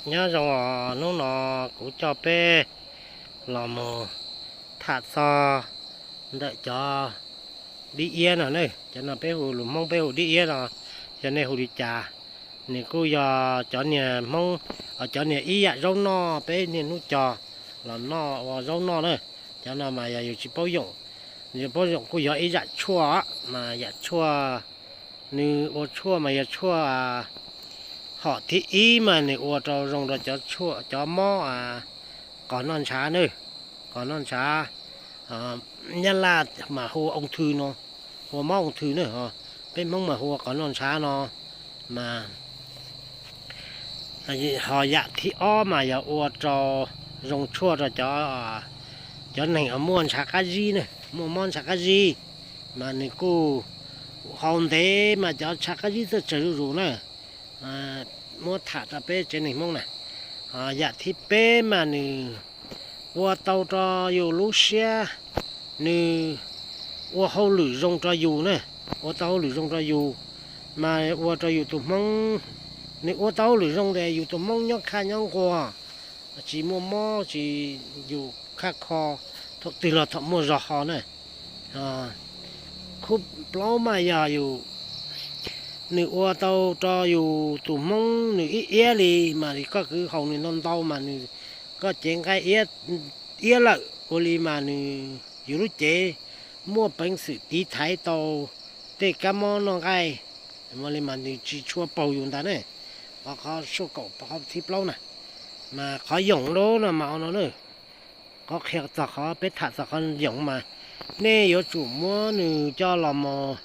Nyob zoo os, hnub no kuv coj peb los mus tham txog ntawm cov dib iab no ne. Cov no peb hu, lus Hmoob peb hu dib iab no, yog nej hu li cas. Nws kuj yog cov niag Hmoob, cov niag ib yam zaub noj peb niaj hnub cog los noj ua zaub noj na. Cov no mas yog yus tsis paub yoom, yus paub yoom kuj yog ib yam tshuaj, mas yam tshuaj, nws ua tshuaj mas yog tshuaj hom thib ib mas nws ua rau zoo rau cov mob qos noj ntshav na, qos noj ntshav. Nyab Laj mas hu ung thư no, hu mob ung thư na, peb Hmoob mas hu ua qos noj ntshav no. Mas ho yam thib ob mas yog ua rau zoo tshuaj rau cov neeg muaj ntshav qab zib na, muaj mob ntshav qab zib, mas nws kuj haus ntev mas cov ntshav qab zib txawj tsawg zuj zus na. Muab tham rau peb tsev neeg Hmoob na. Yam thib peb mas nws ua tau rau yus lub siab, nws ua hauj lwm zoo rau yus na, ua tau hauj lwm zoo rau yus, mas ua rau yus tus Hmoob, nws ua tau hauj lwm zoo ces yus tus Hmoob nyob khaj nyob nquag, tsis muaj mob tsis, yus khaj kho thaum twg los thaum muaj zog ho na. Khub plaub mas yog yus, nws ua tau rau yus tus Hmoob nws ib iab li, mas li koj kwv haus nws ntau ntau mas nws, koj cev nqaij iab lawm ua li mas nws, yus lub cev muaj peev xwm tiv thaiv tau tej kab mob noj nqaij, ua li mas nws tsis tshua paug yus ntag ne. Qhov, qhov sua kaum, qhov thib plaub na, mas qhov yoom lawm no mas no na. Qhov qhia txog qhov, peb tham txog qhov yoom mas nej yuav tsum muab nws coj los mus,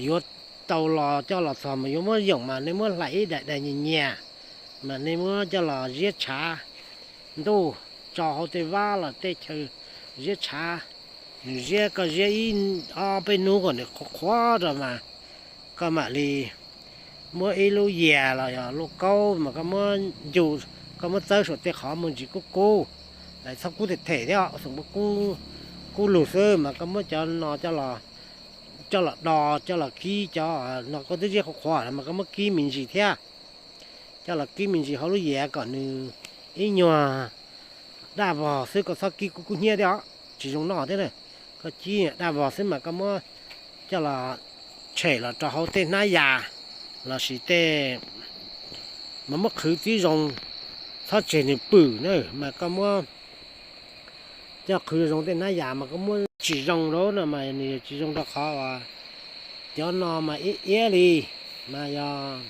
yuav tau los coj los txog mas yuav muab yoom mas nej muab hlais ib daim daim nyias nyias, mas nej muab coj los ziab tshav ntuj, tso hauv tej vab los tej chaw ziab tshav. Nws ziab, koj ziab ib ob peb hnub kom nws qhuav qhuav rau mas koj mam li muab ib lub yias los yog lub kaub mas koj muab ncu, koj muab txawb saum tej qhov muaj ntsis kub kub, txhob kub them them thiab, xum muab kub lug xwb mas koj muab cov no coj los do, coj los kib cov no koj twb ziab qhuav qhuav mas koj muab kib me ntsis thiab, coj los kib me ntsis hauv lub yias kom nws ib nyuag daj vog xwb, koj txhob kib kub kub hnyiab thiab os, tsis zoo noj thiab na. Koj kib daj vog xwb mas koj muab coj los tshem los rau hauv tej hnab yas lossis tej, mas muab qhwv tib zoo, txhob tseg nws pwm na, mas koj muab coj qhwv zoo tej hnab yas mas koj muab tsis zoo rau no mas nws tsis zoo rau qhov uas cov no mas ib iab li, mas yog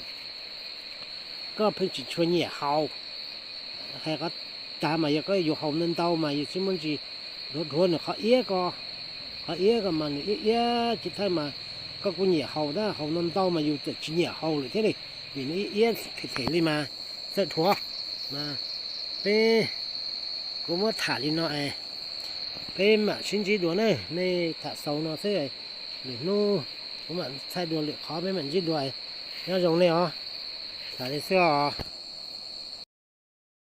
koj pheej tsis tshua nyiam haus. Hais qhov tag mas yog koj yuav haus ntau ntau mas yus tsis muaj ntsis dhuav dhuav nws qhov iab ko, qhov iab ko mas nws iab iab tsis thawj mas koj kuj nyiam haus tab, haus ntau ntau mas yus txawm tsis nyiam haus lawm thiab li, vim nws iab iab them them li mas txawj dhuav. Mas peb, kuv muab tham li no es peb mam sib ntsib dua na, nej tham xaus no xwb, lwm hnub kuv mam txhais dua lwm qhov peb mam ntsib dua. Nyob zoo nej os, tham li xwb os.